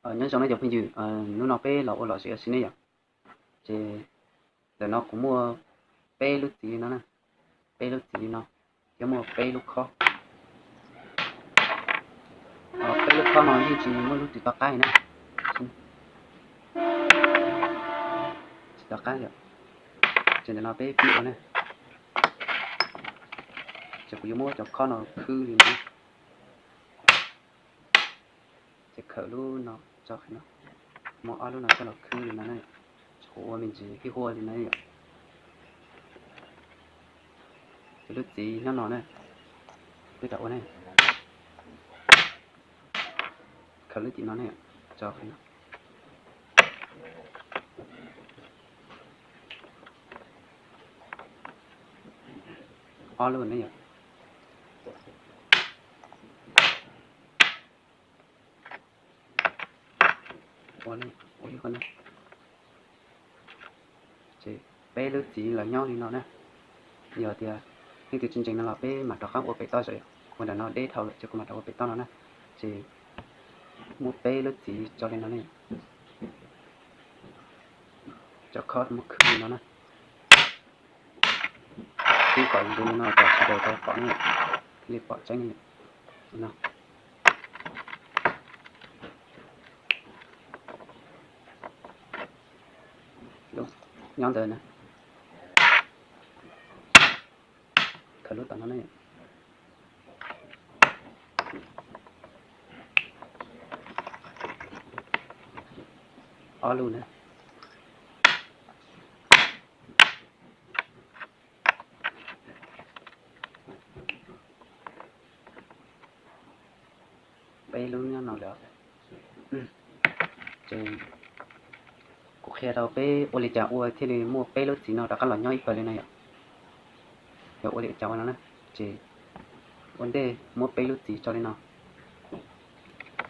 Nyob zoo na cov phooj ywg, hnub no peb los ua lom zem ua si ne yom. Ces ntawm no kuv muaj peb lub txiv li no na, peb lub txiv li no, thiab muaj peb lub khob. Peb lub khob no yeej tsis muaj lub twg to qab na, tsis to qab yom. Ces ntawm no peb pib ua na, ces kuv yuav muab cov khob no khwb li no. Ces khawm lub no tso qhov no, muab ob lub no coj los khwb li no na, tsis ua me ntsis hib huaj li no yom. Ces lub txiv nyob no na, peb rov ua na, khawm lub tim no na, tso qhov no, ob lub ne yom. Ua li, ua li qhov no. Ces peb lub txiv los nyob li no na. Yog tias leej twg tsis ntseeg no los peb mam rov qab ua pem toj zom, ua ntawm no deb dhau lawm ces kuv mam rov ua pem toj no na. Ces muab peb lub txiv tso li no ne, cov khob muab khwb li no na. Khwb kom zoo li no kom sawv daws tau pom ne, thiaj li pom tseeb li no. Nyob ntawd na, khawm lub tom no ne, ob lub na. Peb lub nyob no lawm. Ces kuv qhia rau peb ua li cas ua thiaj li muaj peb lub txiv no rov qab los nyob ib pawg li no yom. Yog ua li cas ua no na, ces ua ntej muab peb lub txiv tso li no,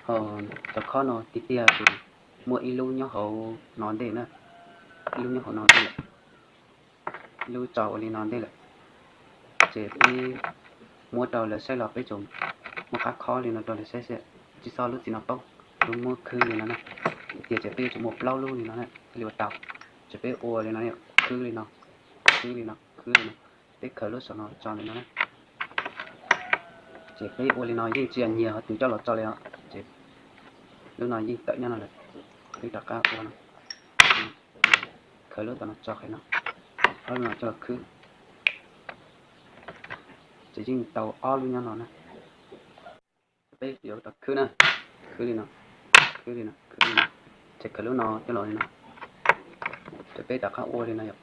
ho cov khob no tiag tiag ces muaj ib lub nyob hauv no ntej na, ib lub nyob hauv no ntej lawm, ib lub tso ua li no ntej lawm. Ces peb muab rau lawv saib los peb tsuas muab qab khob li no rau lawv saib xwb, tsis txhob lub txiv no poob, lub muab khwb li no na. Tiag ces peb yuav tsum muaj plaub lub li no na thiaj li ua tau. Ces peb ua li no, khwb li no, khwb li no, khwb li no, peb khawm lub saum no tso li no na. Ces peb ua li no yeej tsis nyiag qhov twg coj los tso li os. Ces lub no yeej tawm nyob no lawm, peb rov qab ua no, khawm lub tom no tso qhov no, ob lub no coj los khwb. Ces yeej tau ob lub nyob no na. Peb yuav rov khwb na, khwb li no, khwb li no, khwb li no, ces khawm lub no coj los li no. Ces peb rov qab ua li no yom.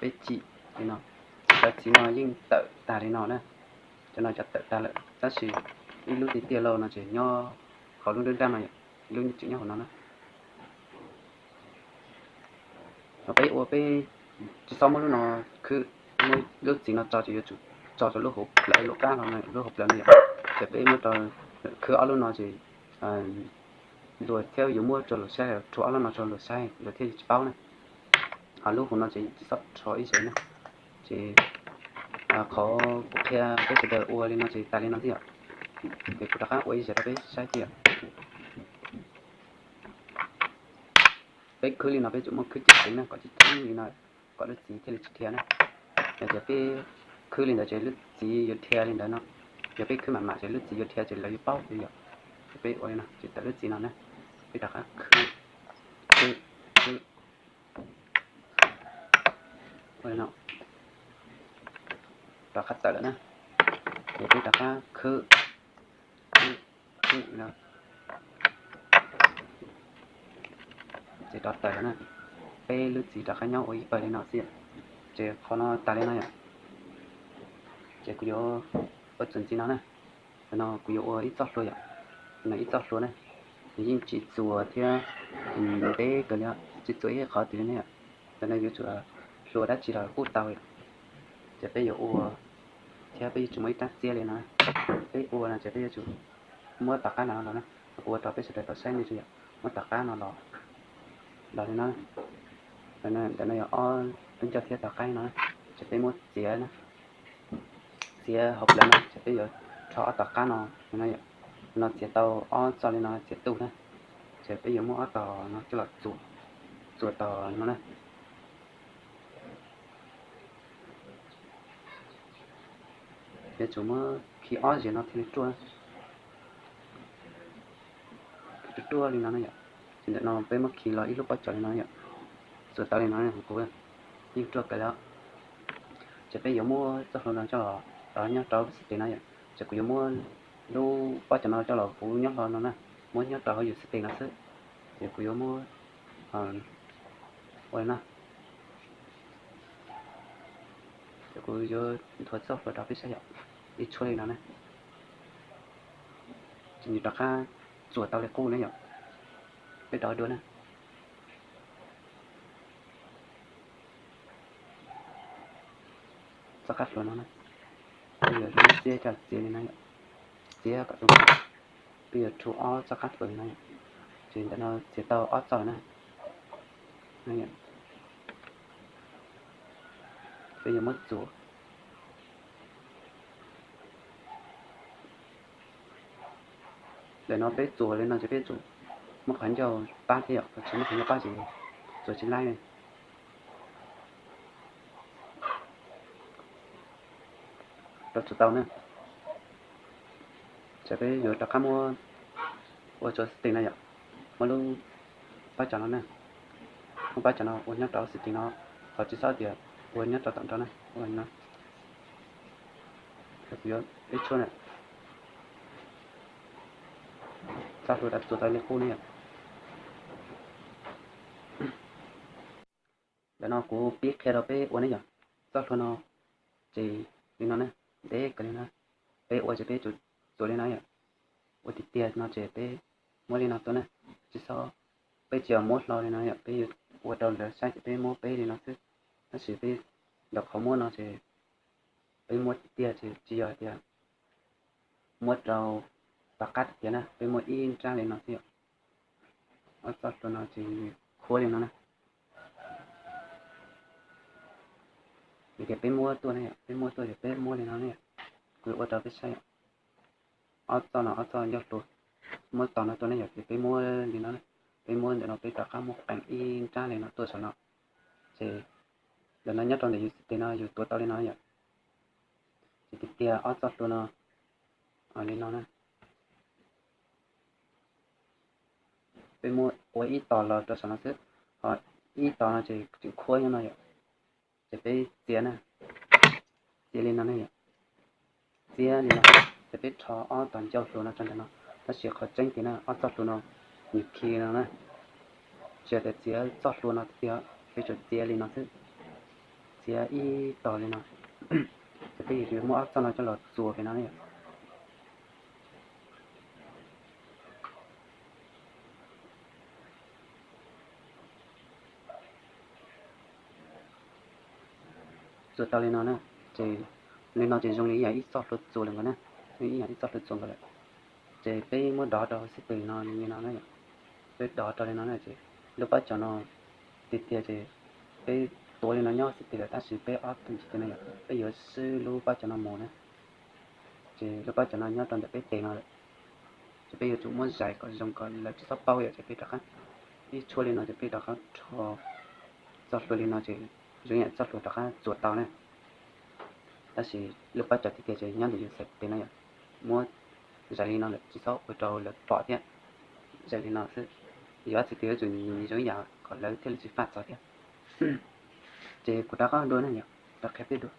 Peb tsim li no, cov txiv no yeej tawm tag li no na. Cov no cov tawm tag lawm tab sis ib lub tiag tiag los no ces nyob hauv lub nruab nrab no yom, ib lub tseem nyob hauv no na. Peb ua peb tsis txhob muab lub no khwb, muab lub txiv no tso ces yuav tsum tso rau lub hauv plawv lub qab no, lub hauv plawv no yom. Ces peb muab rau khwb ob lub no ces luag thiaj yuav muab rau luag saib, rhuav ob lub no rau luag saib luag thiaj tsis paub na. Ho lub hauv no ces tsis txhob rho ib zaug na. Ces qhov kuv qhia peb sawv daws ua li no ces tas li no thiab yom. Ces kuv rov qab ua ib zaug rau peb saib thiab yom. Peb khwb li no peb tsum muab khwb ceev ceev na kom tsis ceev li no, kom lub txiv thiaj li tsis dhia na. Yog tias peb khwb li ntawd ces lub txiv yuav dhia li ntawd no. Yog peb khwb mam mam ces lub txiv yuav dhia ces lawv yuav paub li yom. Ces peb ua li no ces tawm lub txiv no na, peb rov qab khwb, khwb, khwb. Ua li no, rov qab tawm lawm na, ces peb rov qab khwb, khwb, khwb no. Ces rov tawm lawm na, peb lub txiv rov qab nyob ua ib pawg li no xwb. Ces qhov no tas li no yom. Ces kuv yuav ua txuas ntxiv no na. Ntawm no kuv yuav ua ib txoj hlua yom. No ib txoj hlua na, nws yeej tsis txuas thiab, ntev kawg li, tsis txuas ib qhov twg li ne yom. Ntawm no yuav tsum hlua dab tsi los kuj tau yom. Ces peb yuav ua thiab peb yuav tsum muaj ib rab txiab li no. Peb ua no ces peb yuav tsum muab tom qab no los na, ua rau peb sawv daws tau saib ne yom. Muab tom qab no los, los li no. Ntawm no yog ob lub ncauj thiab tom qab no, ces peb muab txiav na, txiav hauv plawv no ces peb yuav rho ob tom qab no, no txiav tau ob txoj li no txiav tu na. Ces peb yuav muab ob tog no coj los txuas, txuas tau no na. Yuav tsum muab khi ob zeg no thiaj li ruaj, ruaj ruaj li no na yom. Ces ntawm no peb muab khi los ib lub pob cov li no yom, txuas tau li no kuv yeej ruaj kawg li. Ces peb yuav muab txoj hlua no coj los nyob rau xib tes no yom. Ces kuv yuav muab lub pob cov no coj los puv nyob hlo no na, muab nyob rau hauv yus xib tes no xwb. Ces kuv yuav muab ua li no. Ces kuv yuav nthuav txoj hlua rau peb saib yom, ib tshuab li no na. Ces nws rov qab txuas tau li qub na yom. Peb rov dua na. Txoj qab hlua no na, peb yuav txiab coj txiav li no, txiab kom zoo. Peb yuav rhu ob txoj qab hlua li no, ces ntawm no txiav tau ob txoj na. Peb yuav muab txuas. Ntawm no peb txuas li no ces peb tsum muab qhov ncauj pab thiab yom, tsis muab qhov ncauj pab ces txuas tsis laib li. Rau txuas tau na, ces peb yuav rov qab muab ua rau xib tes no yom, muab lub pab cov no na, muab pab cov no ua nyob rau xib tes no, qhov tsis xob tias ua nyob rau tom nrau na, ua li no. Yuav ib tshuab na, txoj hlua rov txuas tau li qub ne yom. Ntawm no kuv pib qhia rau peb ua ne yom. Txoj hlua no ces li no na, ntev kawg li na. Peb ua ces peb tsuas txuas li no yom. Ua tiag tiag no ces peb muab li no tuaj na, tsis xob, peb tsis yog muab hlo li no yom, peb yuav ua rau lawv saib ces peb muab peb li no xwb. Tab sis peb ntawm qhov muab no ces peb muab tiag tiag ces tsis yog tias muab rau tom qab tiag tiag na, peb muab ib nrab li no xwb yom. Ob txoj hlua no ces khuab li no na. Vim tias peb muab tuaj ne yom, peb muab tuaj ces peb muab li no ne yom. Kuv ua rau peb saib yom. Ob txoj no ob txoj ncauj hlua, muab tos no tuaj ne yom, ces peb muab li no, peb muab ntawm no peb rov qab muab qees ib nrab li no tuaj saum no. Ces ntawm no nyob rau ntawm yus xib tes no yus tuav tau li no yom. Ces tiag tiag ob txoj hlua no li no na. Peb muab ua ib tos los rau saum no xwb, ho ib tos no ces tseem khuab nyob no yom. Ces peb txiav na, txiav li no ne yom, txiav li no, ces peb rho ob tog ncauj hlua no rau ntawm no. Tab sis qhov tseeb tiag na ob txoj hlua no nws khi no na, tsis yog tias txiav txoj hlua no tiag, peb tsuas txiav li no xwb, txiav ib tog li no. Ces peb yuav muab ob txoj no coj los txuas pem no ne yom. Txuas tau li no na, ces li no ces zoo li ib yam ib txoj hlua txuas lawm nkaus na, zoo ib yam ib txoj hlua txuas nkaus lawm. Ces peb muab dov rau xib tes no li no na yom, peb dov rau li no na ces lub pob cov no tiag tiag ces peb tuav li no nyob xib tes lawm tab sis peb ob tug ntsis tes no yom, peb yuav swb lub pob cov no mus na, ces lub pob cov no nyob rau ntawm peb tes no lawm. Ces peb yuav tsum muab zais kom zoo kom lawv tsis txhob paub yom, ces peb rov qab ib tshuab li no ces peb rov qab rho txoj hlua li no ces zoo yam txoj hlua rov qab txuas tau na. Tab sis lub pob cov tiag tiag ces nyob ntawm yus xib tes no yom, muab zais li no lawm tsis txhob ua rau lawv pom thiab. Zais li no xwb, yus ob txhais tes yuav tsum zoo ib yam kom lawv thiaj li tsis faj txog thiab. Ces kuv rov qab dua na yom, rov qhia peb dua.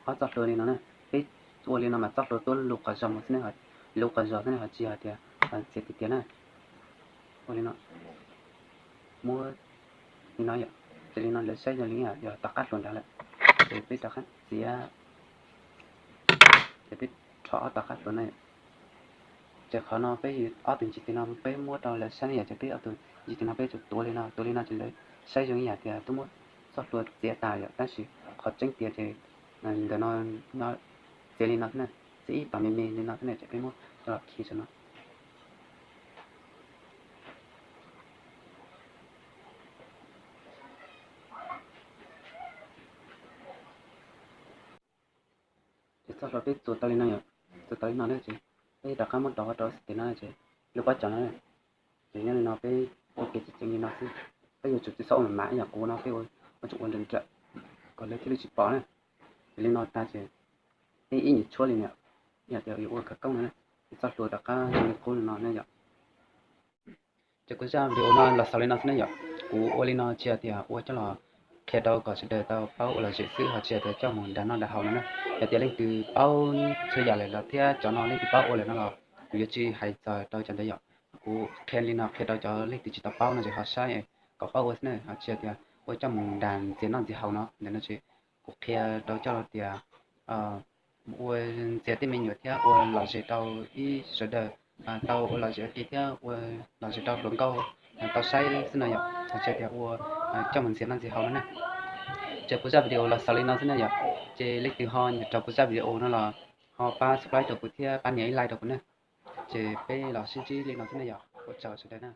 Ob txoj hlua li no na, peb ua li no mas txoj hlua tuab lug qhov zog mus xwb ne, lug qhov zog xwb ne, ho tsis yog tias txiav tiag tiag na. Ua li no, muab li no yom, ces li no lawv saib zoo li yog tom qab hlua nrad lawm. Ces peb rov qab txiav, ces peb rho ob tom qab hlua na. Ces qhov no peb ob tug ntsis tes no peb muab rau lawv saib ne yom, ces peb ob tug ntsis tes no peb tsum tuav li no, tuav li no ces lawv saib zoo ib yam tias twb muab txoj hlua txiav tas yom, tab sis qhov tseeb tiag ces ntawm no txiav li no xwb na, txiav ib tog me me li no xwb na, ces peb muab coj los khi saum no. Ces txoj hlua peb txuas tau li no yom, txuas tau li no na ces peb rov qab muab dov rau xib tes no ces lub pob cov no, Ces nyob li no peb ua kev tseem ceeb li no xwb, peb yuav tsum tsis txhob ua mas mas, yog kuv no peb ua tsum ua nrawm nrawm kom lawv thiaj li tsis pom na. Ces li no tag ces peb ib nyuag tshuab li no, yog tias yuav ua khawv koob no, tsis txhob hluas rov qab zoo li qub li no ne yom. Ces kuv zaj video no los xaus li no xwb ne yom. Kuv ua li no tsis yog tias ua coj los qhia rau kom sawv daws tau paub ua lom zem xwb, ho tsis yog tias coj mus dag noj dag haus no na. Yog tias leej twg paub txhua yam lawm los thiab cov no leej twg paub ua lawm no los kuv yuav tsis hais txog rau cov ntawd yom. Kuv qhia li no qhia rau cov leej twg tsis tau paub no ces ho saib kom paub ua xwb na, ho tsis yog tias ua coj mus dag ntxias noj ntxias haus no ntawm no ces kuv qhia rau coj los tias ua ntxias tej me nyuam thiab ua lom zem rau ib sawv daws tau ua lom zem ua ke thiab ua lom zem rau hluas nkauj tau saib xwb no yom, ho tsis yog tias ua coj mus ntxias noj ntxias haus no na. Ces kuv zaj video los xaus li no xwb na yom. Ces leej twg ho nyiam rau kuv zaj video no los ho pab subscribe rau kuv thiab pab nias ib like rau kuv na. Ces peb los sib ntsib li no xwb na yom, ua tsaug sawv daws na.